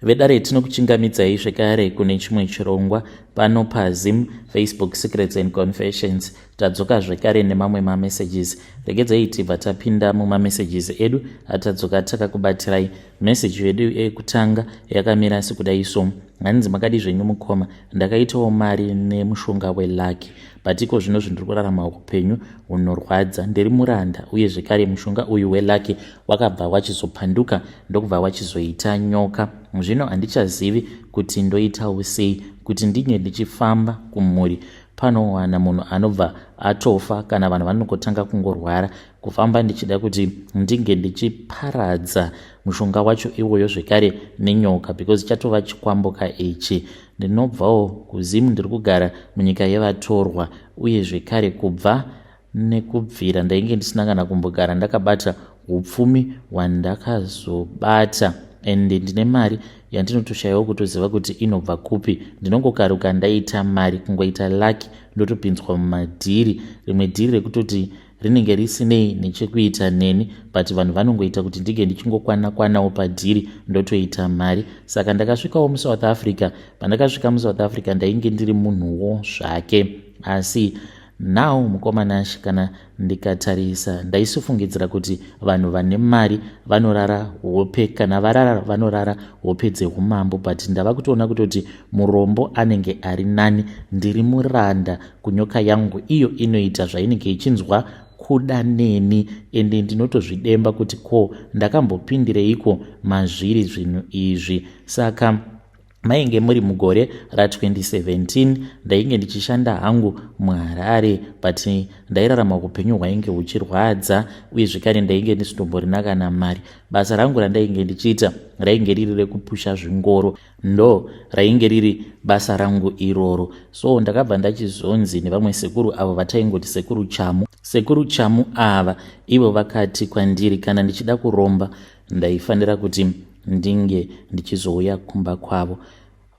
Vedare, tinokuchingamidzai zvekare kune chimwe chirongwa pano paZim Facebook Secrets and Confessions. Tadzoka zvekare nemamwe mamessages. Regedzai tibva tapinda mumamessages edu atadzoka takakubatirai. Message yedu yekutanga yakamira sekudai so: hanzi, "Makadi zvenyu mukoma? Ndakaitawo mari nemushonga welucky, but iko zvino zvindiri kurarama upenyu hunorwadza. Ndiri muranda, uye zvekare mushonga uyu welucky wakabva wachizopanduka, ndokubva wachizoita nyoka. Zvino handichazivi kuti ndoitawo sei kuti ndinge ndichifamba kumhuri. Panowana munhu anobva atofa kana vanhu vanongotanga kungorwara. Kufamba ndichida kuti ndinge ndichiparadza mushonga wacho iwoyo zvekare nenyoka, because chatova chikwamboka ichi. Ndinobvawo kuZimu, ndiri kugara munyika yevatorwa, uye zvekare kubva nekubvira ndainge ndisina kana kumbogara ndakabata upfumi hwandakazobata, ende ndine mari yandinotoshayiwa kutoziva kuti inobva kupi. Ndinongokaruka ndaita mari, kungoita lucky, ndotopinzwa mumadhiri. Rimwe dhiri rekutoti rinenge risinei nechekuita neni, but vanhu vanongoita kuti ndinge ndichingokwana kwanawo padhiri, ndotoita mari. Saka ndakasvikawo muSouth Africa. Pandakasvika muSouth Africa, ndainge ndiri munhuwo zvake. Asi now, mukoma Nash, kana ndikatarisa, ndaisifungidzira kuti vanhu vane mari vanorara hope, kana varara vanorara hope dzeumambo, but ndava kutoona kutoti murombo anenge ari nani. Ndiri muranda kunyoka yangu, iyo inoita zvainenge ichinzwa kuda neni, ende ndinotozvidemba kuti ko ndakambopindireiko mazviri zvinhu izvi. Saka mainge muri mugore ra2017, ndainge ndichishanda hangu muHarare, but ndairarama upenyu hwainge huchirwadza, uye zvekare ndainge ndisitomborina kana mari. Basa rangu randainge ndichiita rainge riri rekupusha zvingoro, ndo rainge riri basa rangu iroro. So ndakabva ndachizonzi nevamwe sekuru avo vataingoti Sekuru Chamu. Sekuru Chamu ava ivo vakati kwandiri kana ndichida kuromba, ndaifanira kuti ndinge ndichizouya kumba kwavo.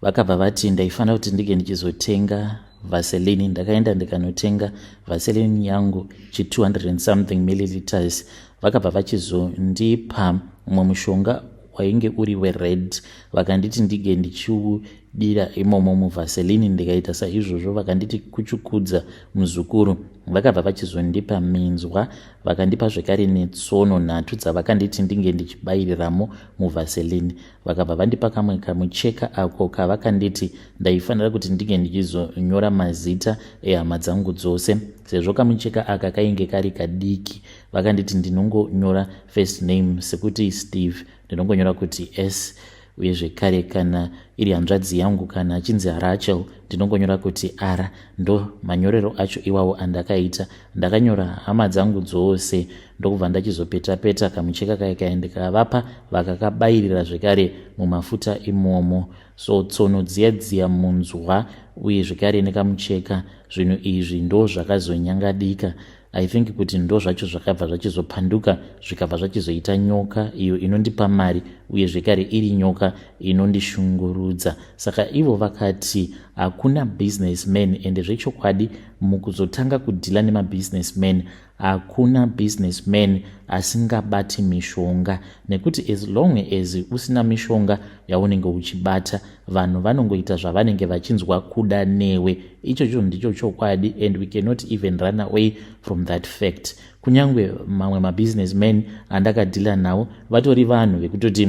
Vakabva vati ndaifanira kuti ndinge ndichizotenga Vaseline. Ndakaenda ndikanotenga Vaseline yangu chi 200 and something milliliters. Vakabva vachizondipa mumwe mushonga wainge uri wered, vakanditi ndinge ndichiudira imomo muVaseline. Ndikaita saizvozvo. Vakanditi, 'Kuchukudza, muzukuru.' Vakabva vachizondipa minzwa, vakandipa zvekare netsono nhatu dzavakanditi ndinge ndichibayiriramo muVaseline. Vakabva vandipa kamwe kamucheka ako kavakanditi ndaifanira kuti ndinge ndichizonyora mazita ehama dzangu dzose. Sezvo kamucheka aka kainge kari kadiki, vakanditi ndinongonyora first name, sekuti Steve, ndinongonyora kuti S, uye zvekare kana iri hanzvadzi yangu, kana achinzi Rachel, ndinongonyora kuti R. Ndo manyorero acho iwawo andakaita. Ndakanyora hama dzangu dzose, ndokubva ndachizopeta peta kamucheka kaya kaya, ndikavapa, vakakabayirira zvekare mumafuta imomo. So tsono dziya dziya, munzwa, uye zvekare nekamucheka, zvinhu izvi ndo zvakazonyangadika. I think kuti ndo zvacho zvakabva zvachizopanduka, zvikabva zvachizoita nyoka iyo inondipa mari, uye zvekare iri nyoka inondishungurudza. Saka ivo vakati hakuna businessman, ende zvechokwadi mukuzotanga kudhila nemabusinessman, hakuna businessman asingabati mishonga, nekuti as long as usina mishonga yaunenge uchibata, vanhu vanongoita zvavanenge vachinzwa kuda newe. Ichocho ndicho chokwadi, and we cannot even run away from that fact. Kunyange mamwe mabusinessman andakadhila nawo vatori vanhu vekutoti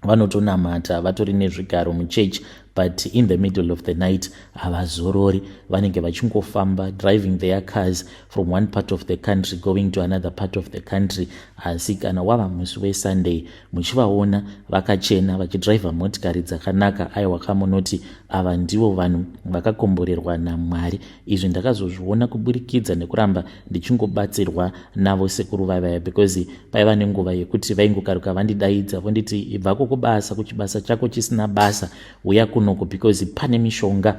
vanotonamata, vatori nezvigaro muchechi, but in the middle of the night havazorori, vanenge vachingofamba, driving their cars from one part of the country going to another part of the country. Asi kana wava musi weSunday, muchivaona vakachena, vachidhiraivha motikari dzakanaka, aiwa, kamunoti ava ndivo vanhu vakakomborerwa naMwari. Izvi ndakazozviona kuburikidza nekuramba ndichingobatsirwa navo sekuru vavaya, because paiva nenguva yekuti vaingokaruka vandidaidza, vonditi, 'Ibvako kubasa, kuchibasa chako chisina basa, uya kunoko, because pane mishonga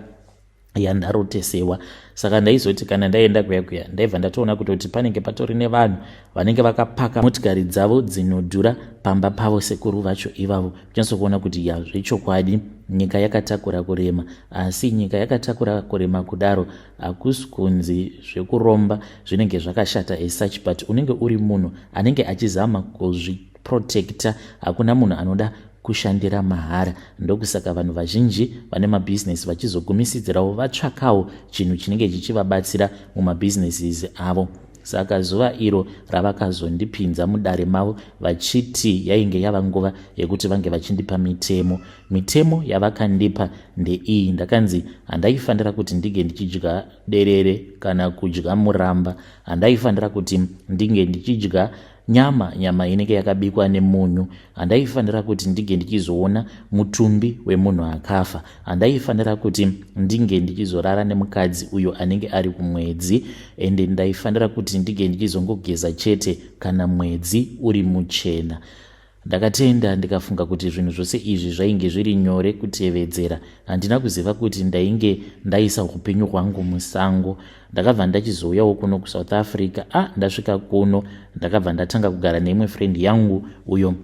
yandarotesewa.' Saka ndaizoti kana ndaenda kuya kuya, ndaibva ndatoona kutoti panenge patori nevanhu vanenge vakapaka motikari dzavo dzinodhura pamba pavo sekuru vacho ivavo. Kunyatsokuona kuti ya, zvechokwadi nyika yakatakura kurema. Asi nyika yakatakura kurema kudaro, hakusi kunzi zvekuromba zvinenge zvakashata as such, but unenge uri munhu anenge achizama kuzviprotecta. Hakuna munhu anoda. kushandira mahara. Ndokusaka vanhu vazhinji vane mabhizinesi vachizogumisidzirawo vatsvakawo chinhu chinenge chichivabatsira mumabhizinesis avo. Saka zuva iro ravakazondipinza mudare mavo vachiti yainge yava nguva yekuti vange vachindipa mitemo. Mitemo yavakandipa ndeiyi, ndakanzi handaifanira kuti ndinge ndichidya derere kana kudya muramba, handaifanira kuti ndinge ndichidya nyama, nyama inenge yakabikwa nemunyu, handaifanira kuti ndinge ndichizoona mutumbi wemunhu akafa, handaifanira kuti ndinge ndichizorara nemukadzi uyo anenge ari kumwedzi, ende ndaifanira kuti ndinge ndichizongogeza chete kana mwedzi uri muchena. Ndakatenda ndikafunga kuti zvinhu zvose izvi zvainge zviri nyore kutevedzera. Handina kuziva kuti ndainge ndaisa upenyu hwangu musango. Ndakabva ndachizouyawo kuno kuSouth Africa. Ah, ndasvika kuno ndakabva ndatanga kugara neimwe friend yangu uyo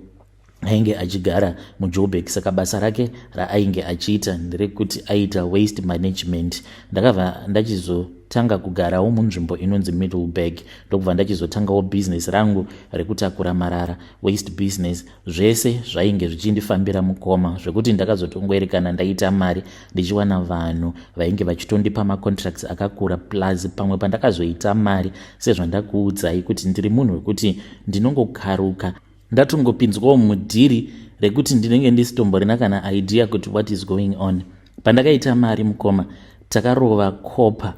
ainge achigara muJoburg. Saka basa rake raainge achiita nderekuti aiita waste management. Ndakabva ndachizotanga kugarawo munzvimbo inonzi Middleburg, ndokubva ndachizotangawo business rangu rekutakura marara, waste business. Zvese zvainge zvichindifambira mukoma, zvekuti ndakazotongoerekana ndaita mari ndichiwana vanhu vainge vachitondipa macontracts akakura. Plus pamwe pandakazoita mari, sezvandakuudzai kuti ndiri munhu wekuti ndinongokaruka ndatongopinzwawo mudhiri rekuti ndinenge ndisitomborina kana idea kuti what is going on. Pandakaita mari mukoma, takarova copper.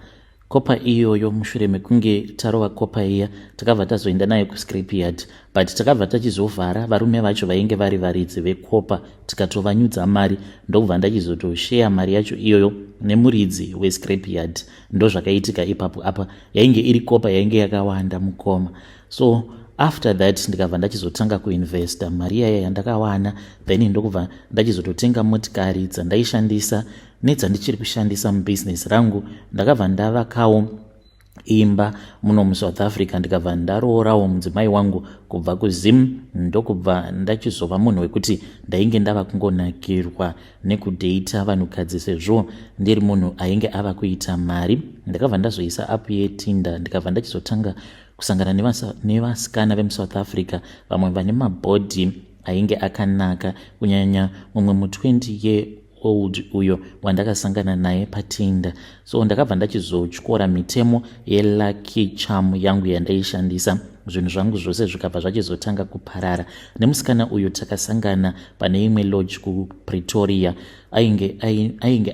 Copper iyoyo, mushure mekunge tarova copper iya, takabva tazoenda nayo kuscrapyard, but takabva tachizovhara varume vacho vainge vari varidzi vecopper, tikatovanyudza mari, ndokubva ndachizotosheya mari yacho iyoyo nemuridzi wescrapyard. Ndozvakaitika ipapo. Apa yainge iri copper yainge yakawanda mukoma. So after that ndikabva ndachizotanga kuinvesta mari yaya yandakawana, then ndokubva ndachizototenga motikari dzandaishandisa nedzandichiri kushandisa mubhizinesi rangu. Ndakabva ndavakawo imba muno muSouth Africa, ndikabva ndaroorawo mudzimai wangu kubva kuZim, ndokubva ndachizova munhu wekuti ndainge ndava kungonakirwa nekudheita vanhukadzi, sezvo ndiri munhu ainge ava kuita mari. Ndakabva ndazoisa app yeTinder, ndikabva ndachizotanga kusangana nevasikana vemuSouth Africa, vamwe vane mabhodhi ainge akanaka, kunyanya mumwe mu20 year old uyo wandakasangana naye paTinder. So ndakabva ndachizotyora mitemo yelucky charm yangu yandaishandisa, zvinhu zvangu zvose zvikabva zvachizotanga kuparara. Nemusikana uyu takasangana pane imwe lodge kuPretoria. Ainge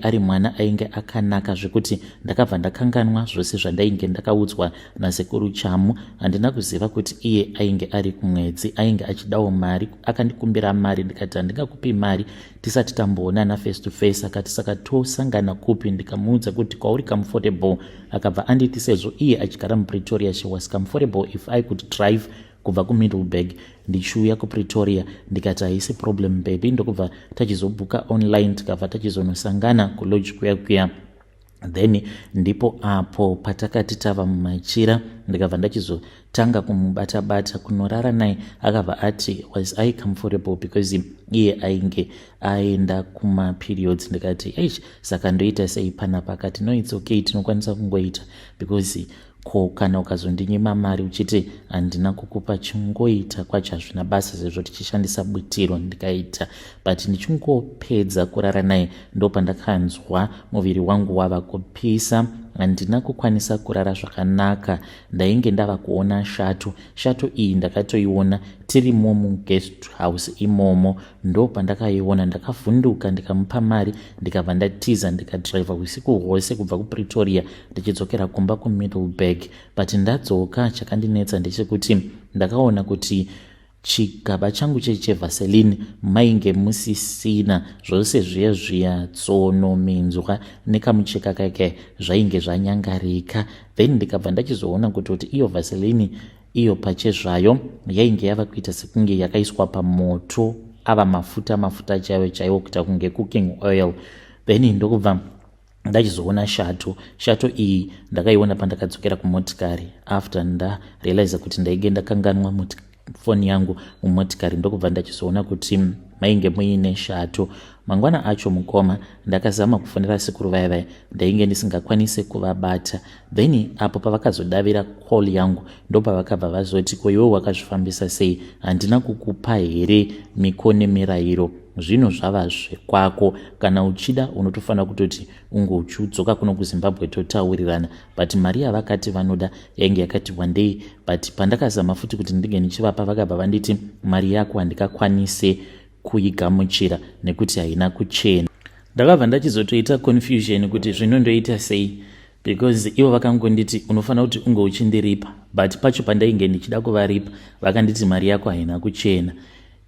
ari mwana ainge akanaka zvekuti ndakabva ndakanganwa zvose zvandainge ndakaudzwa nasekuru Chamu. Handina kuziva kuti iye ainge ari kumwedzi, ainge achidawo mari. Akandikumbira mari, ndikati handingakupi mari tisati tamboonana face to face. Akati saka tosangana kupi? Ndikamuudza kuti kwauri comfortable. Akabva anditi sezvo iye achigara muPretoria, she was comfortable if I could drive kubva kuMiddleburg ndichiuya kuPretoria. Ndikati haisi problem, baby, ndokubva tachizobhuka online, tikabva tachizonosangana kulodge kuya kuya. Then ndipo apo patakati tava mumachira, ndikabva ndachizotanga kumubata-bata kunorara naye. Akabva ati was I comfortable because iye ainge aenda kumaperiods. Ndikati eish, saka ndoita sei panapa? Akati no, it's okay, tinokwanisa kungoita because ko kana ukazondinyima mari uchiti handina kukupa, chingoita kwacho hazvina basa sezvo tichishandisa butiro. Ndikaita, but ndichingopedza kurara naye ndopandakanzwa muviri wangu wava kupisa. Handina kukwanisa kurara zvakanaka, ndainge ndava kuona shato. Shato iyi ndakatoiona tirimo muguest house imomo, ndo pandakaiona. Ndakavhunduka, ndikamupa mari, ndikabva ndatiza, ndikadhiraivha usiku hwose kubva kuPretoria ndichidzokera kumba kuMiddleburg. But ndadzoka, chakandinetsa ndechekuti ndakaona kuti chigaba changu cheVaseline mainge musisina. Zvose zviya zviya, tsono, minzwa nekamucheka kake, zvainge zvanyangarika. Then ndikabva ndachizoona kutoti iyo Vaseline iyo pachezvayo yainge yava kuita sekunge yakaiswa pamoto, ava mafuta mafuta chaiwo chaiwo, kuita kunge cooking oil. Then ndokubva ndachizoona shato. Shato iyi ndakaiona pandakadzokera kumotikari after ndarealiza kuti ndainge ndakanganwa foni yangu mumotikari, ndokubva ndachizoona kuti Mainge muine shato. Mangwana acho mukoma, ndakazama kufonera sekuru vaya vaya, ndainge ndisingakwanise kuvabata. Then apo pavakazodavira call yangu, ndopavakabva vazoti, "Ko iwe wakazvifambisa sei? Handina kukupa here miko nemirayiro? Zvinhu zvava zvekwako. Kana uchida unotofanira kutoti unge uchidzoka kuno kuZimbabwe, totaurirana." But mari yavakati vanoda yainge yakati wandei. But pandakazama futi kuti ndinge ndichivapa, vakabva vanditi mari yako handikakwanise kuigamuchira nekuti haina kuchena. Ndakabva ndachizotoita confusion kuti zvino ndoita sei, because ivo vakangonditi unofanira kuti unge uchindiripa, but pacho pandainge ndichida kuvaripa, vakanditi mari yako haina kuchena,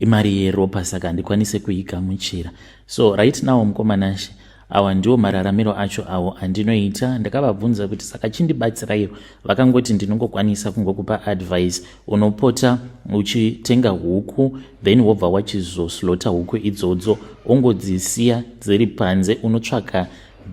imari yeropa, saka handikwanise kuigamuchira. So right now, mukoma Nashe, awa ndiwo mararamiro acho awo andinoita. Ndakavabvunza kuti saka chindibatsiraiwo, vakangoti ndinongokwanisa kungokupa advice. Unopota uchitenga huku, then wobva wachizoslaughter huku idzodzo, ongodzisiya dziri panze. Unotsvaka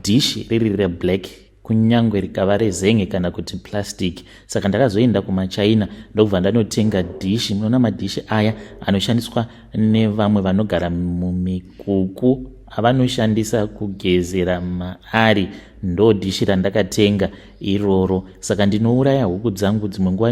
dhishi riri reblack, kunyange rikava rezenge kana kuti plastic. Saka ndakazoenda kumaChina, ndokubva ndanotenga dhishi. Munoona madhishi aya anoshandiswa nevamwe vanogara mumikuku, avanoshandisa kugezera maari, ndo dhishi randakatenga iroro. Saka ndinouraya huku dzangu, dzimwe nguva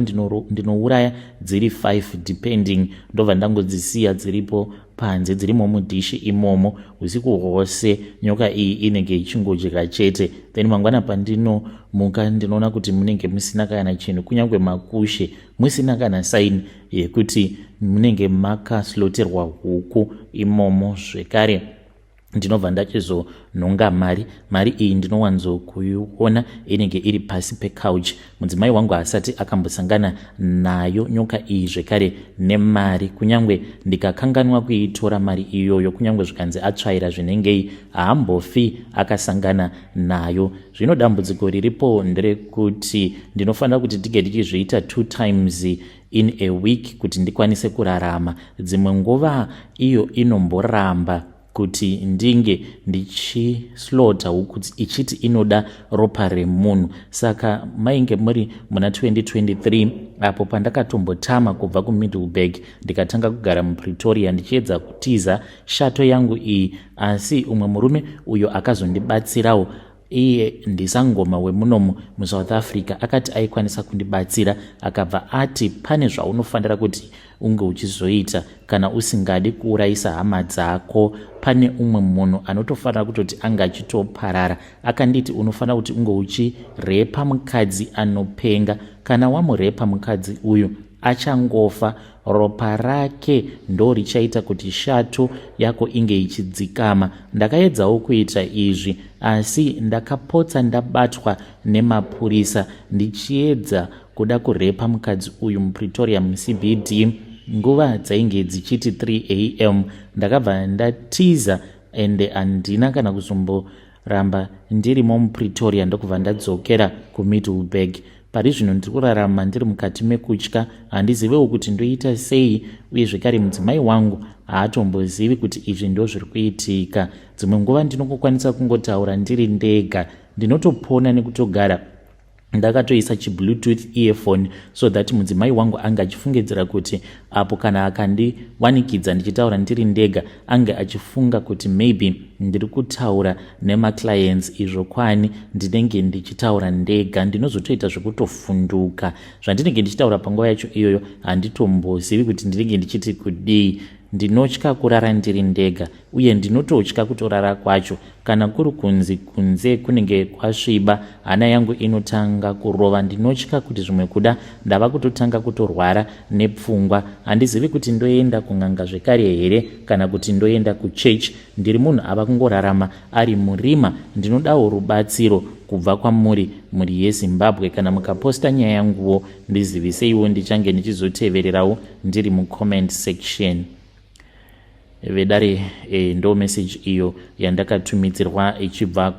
ndinouraya dziri 5 depending, ndobva ndangodzisiya dziripo panze, dzirimo mudhishi imomo usiku hwose. Nyoka iyi inenge ichingodya chete. Then mangwana pandinomuka, ndinoona kuti munenge musina kana chinhu, kunyange makushe musina kana sign yekuti munenge makaslaughterwa huku imomo. Zvekare ndinobva ndachizonhonga mari. Mari iyi ndinowanzokuiona inenge iri pasi pecouch. Mudzimai wangu asati akambosangana nayo nyoka iyi zvekare nemari. Kunyange ndikakanganwa kuitora mari iyoyo, kunyange zvikanzi atsvaira zvinengei, haambofi akasangana nayo. Zvino dambudziko riripo nderekuti ndinofanira kuti tige tichizviita two times in a week kuti ndikwanise kurarama. Dzimwe nguva iyo inomboramba kuti ndinge ndichislaughter huku, ichiti inoda ropa remunhu. Saka mainge muri muna 2023 apo pandakatombotama kubva kuMiddelburg, ndikatanga kugara muPretoria ndichiedza kutiza shato yangu iyi. Asi umwe murume uyo akazondibatsirawo, iye ndisangoma wemunomu muSouth Africa, akati aikwanisa kundibatsira. Akabva ati pane zvaunofanira kuti unge uchizoita kana usingadi kuurayisa hama dzako. Pane umwe munhu anotofanira kutoti anga achitoparara. Akanditi unofanira kuti unge uchirepa mukadzi anopenga. Kana wamurepa mukadzi uyu, achangofa, ropa rake ndo richaita kuti shato yako inge ichidzikama. Ndakaedzawo kuita izvi, asi ndakapotsa ndabatwa nemapurisa ndichiedza kuda kurepa mukadzi uyu muPretoria muCBD. Nguva dzainge dzichiti 3 a.m. Ndakabva ndatiza, ende handina kana kuzomboramba ndirimo muPretoria, ndokubva ndadzokera kuMiddelburg. Pari zvino ndiri kurarama ndiri mukati mekutya, handizivewo kuti ndoita sei. Uye zvekare mudzimai wangu haatombozivi kuti izvi ndo zviri kuitika. Dzimwe nguva ndinongokwanisa kungotaura ndiri ndega. Ndinotopona nekutogara ndakatoisa chibluetooth earphone so that mudzimai wangu ange achifungidzira kuti apo kana akandiwanikidza ndichitaura ndiri ndega, ange achifunga kuti maybe ndiri kutaura nemaclients, izvo kwani ndinenge ndichitaura ndega. Ndinozotoita zvekutofunduka zvandinenge ndichitaura panguva yacho iyoyo, handitombozivi kuti ndinenge ndichiti kudii. Ndinotya kurara ndiri ndega, uye ndinototya kutorara kwacho. Kana kuri kunzi kunze kunenge kwasviba, hana yangu inotanga kurova. Ndinotya kuti zvimwe kuda ndava kutotanga kutorwara nepfungwa. Handizivi kuti ndoenda kun'anga zvekare here kana kuti ndoenda kuchechi. Ndiri munhu ava kungorarama ari murima. Ndinodawo rubatsiro kubva kwamuri, mhuri yeZimbabwe. Kana mukaposta nyaya yanguwo, ndiziviseiwo, ndichange ndichizotevererawo ndiri mucomment section. Vedare, ndo message iyo yandakatumidzirwa ichibva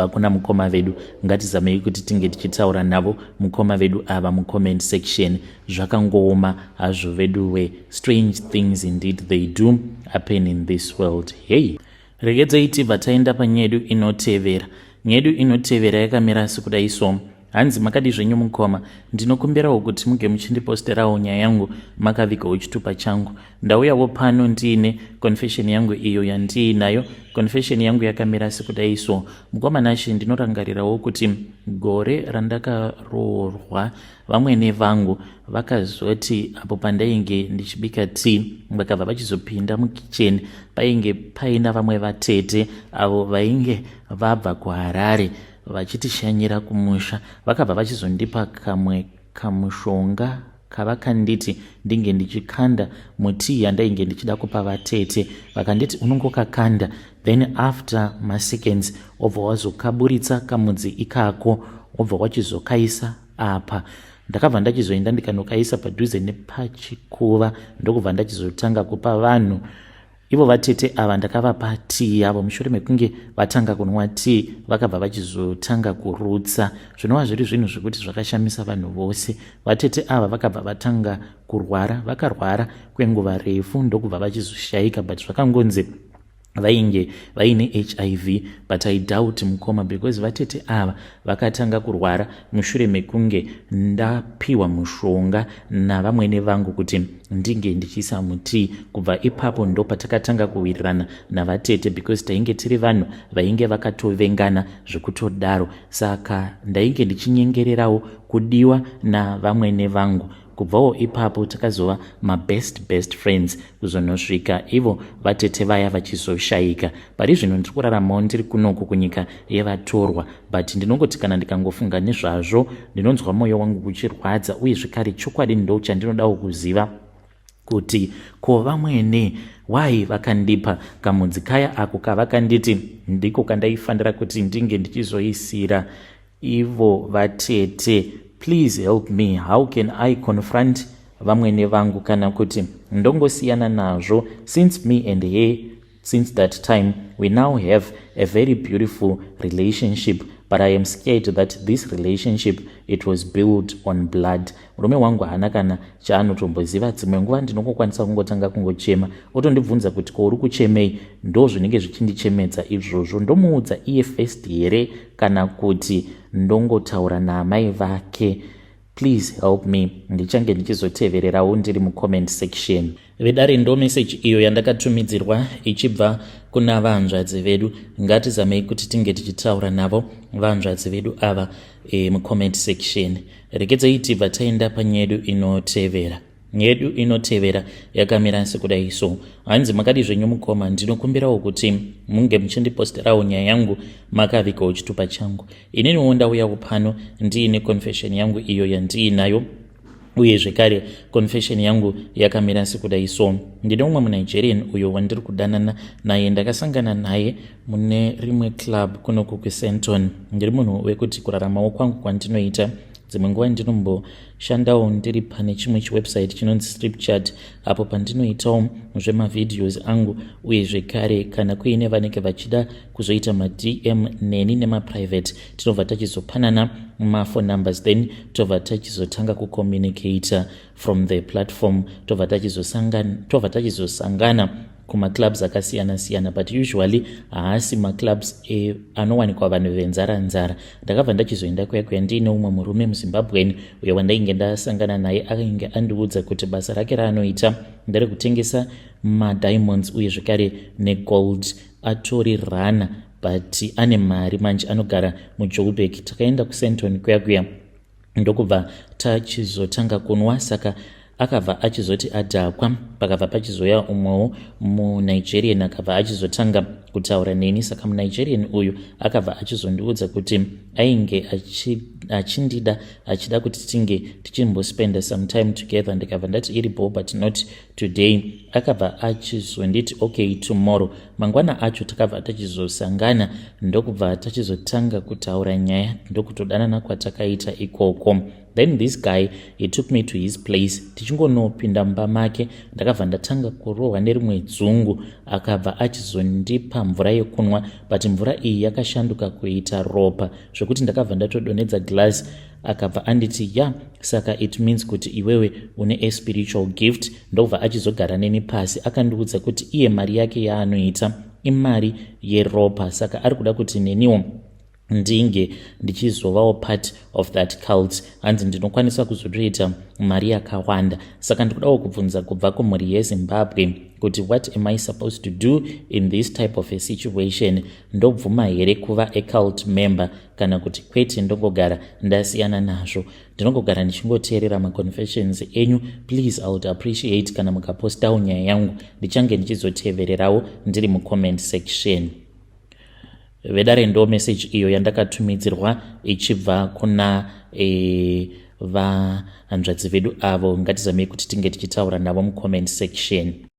kuna mukoma vedu. Ngatizamei kuti tinge tichitaura navo mukoma vedu ava mucomment section. Zvakangooma hazvo veduwe. Strange things indeed, they do happen in this world. Hey, regedzei tibva taenda panyedu inotevera. Nyedu inotevera yakamira sekudai so. Hanzi makadii zvenyu mukoma, ndinokumbirawo kuti muge muchindiposterawo nyaya yangu makavigawo chitupa changu. Ndauyawo pano ndiine confession yangu iyo yandiinayo. Confession yangu yakamira sekudai so. Mukoma Nashe, ndinorangarirawo kuti gore randakaroorwa vamwene vangu vakazoti apo pandainge ndichibika tea vakabva vachizopinda mukicheni painge paina vamwe vatete avo vainge vabva kuHarare vachitishanyira kumusha. Vakabva vachizondipa kamwe kamushonga kavakanditi ndinge ndichikanda mutii yandainge ndichida kupa vatete. Vakanditi unongokakanda, then after maseconds wobva wazokaburitsa kamudzi ikako, wobva wachizokaisa apa. Ndakabva ndachizoenda ndikanokaisa padhuze nepachikuva, ndokubva ndachizotanga kupa vanhu ivo vatete ava. Ndakavapa tii yavo. Mushure mekunge vatanga kunwa tii, vakabva vachizotanga kurutsa, zvinova zviri zvinhu zvekuti zvakashamisa vanhu vose. Vatete ava vakabva vatanga kurwara, vakarwara kwenguva refu ndokubva vachizoshayika, but zvakangonzi vainge vaine HIV, but I doubt, mukoma, because vatete ava vakatanga kurwara mushure mekunge ndapiwa mushonga navamwene vangu kuti ndinge ndichiisa mutii. Kubva ipapo ndo patakatanga kuwirirana navatete, because tainge tiri vanhu vainge vakatovengana zvekutodaro. Saka ndainge ndichinyengererawo kudiwa navamwene vangu. Kubvawo ipapo takazova mabest best friends kuzonosvika ivo vatete vaya vachizoshayika. Pari zvino ndiri kuraramawo ndiri kunoku kunyika yevatorwa, but ndinongoti kana ndikangofunga nezvazvo ndinonzwa mwoyo wangu uchirwadza. Uye zvekare chokwadi ndo chandinodawo kuziva kuti ko vamwene wai vakandipa kamudzi kaya ako kavakanditi ndiko kandaifanira kuti ndinge ndichizoisira ivo vatete? Please help me. How can I confront vamwene vangu, kana kuti ndongosiyana nazvo, since me and her, since that time, we now have a very beautiful relationship, but I am scared that this relationship, it was built on blood? Murume wangu haana kana chaanotomboziva. Dzimwe nguva ndinongokwanisa kungotanga kungochema, otondibvunza kuti ko uri kuchemei? Ndo zvinenge zvichindichemedza izvozvo. Ndomuudza iye first here, kana kuti ndongotaura naamai vake? Please help me. Ndichange ndichizotevererawo ndiri mucomment section. Vedare, ndo meseji iyo yandakatumidzirwa ichibva kuna vanzvadzi vedu. Ngatizamei kuti tinge tichitaura navo vanzvadzi vedu ava mucomment section. Regedzei tibva taenda panyedu inotevera. Yedu inotevera yakamira sekudai so. Hanzi makadi zvenyu mukoma, ndinokumbirawo kuti munge muchindiposterawo nyaya yangu makavigawo chitupa changu. Ininiwo ndauyawo pano ndiine confession yangu iyo yandiinayo. Uye zvekare confession yangu yakamira sekudai so. Ndine umwe muNigerian uyo wandiri kudanana naye. Ndakasangana naye mune rimwe club kunoku kuSandton. Ndiri munhu wekuti kuraramawo kwangu kwandinoita, dzimwe nguva ndinomboshandawo ndiri pane chimwe chiwebsite chinonzi Stripchat, apo pandinoitawo zvemavideos angu. Uye zvekare kana kuine vanenge vachida kuzoita maDM neni nemaprivate, tinobva tachizopanana maphone numbers, then tobva tachizotanga kucommunicata from the platform, tobva tachizosangana kumaclubs akasiyana siyana, but usually haasi maclubs anowanikwa vanhu venzara nzara. Ndakabva ndachizoenda kuya kuya ndiine umwe murume muZimbabweni uyo wandainge ndasangana naye. Ainge andiudza kuti basa rake raanoita nderekutengesa madiamonds uye zvekare negold. Atori rana, but ane mari manje, anogara muJoburg. Takaenda kuSandton kuya kuya ndokubva tachizotanga kunwa. Saka akabva achizoti adhakwa, pakabva pachizoya umwewo muNigerian akabva achizotanga kutaura neni. Saka muNigerian uyu akabva achizondiudza kuti ainge achindida, achida kuti tinge tichimbospenda some time together. Ndikabva ndati iripo, but not today. Akabva achizonditi okay, tomorrow. Mangwana acho takabva tachizosangana ndokubva tachizotanga kutaura nyaya, ndokutodanana kwatakaita ikoko. Then this guy, he took me to his place. Tichingonopinda mumba make, ndakabva ndatanga kurohwa nerimwe dzungu. Akabva achizondipa mvura yekunwa, but mvura iyi yakashanduka kuita ropa zvekuti ndakabva ndatodonhedza glass. Akabva anditi, "Ya, saka it means kuti iwewe une a spiritual gift." Ndobva achizogara neni pasi, akandiudza kuti iye mari yake yaanoita imari yeropa, saka ari kuda kuti neniwo Ndinge ndichizovawo part of that cult. Hanzi ndinokwanisa kuzotoita mari yakawanda. Saka ndikudawo kubvunza kubva kumhuri yeZimbabwe kuti what am I supposed to do in this type of a situation? Ndobvuma here kuva a cult member kana kuti kwete, ndongogara ndasiyana nazvo? Ndinongogara ndichingoteerera maconfessions enyu. Please, I would appreciate kana mukapostawo nyaya yangu. Ndichange ndichizotevererawo ndiri mucomment section. Vedare, ndo message iyo yandakatumidzirwa ichibva kuna vahanzvadzi vedu avo. Ngatizamei kuti tinge tichitaura navo mucomment section.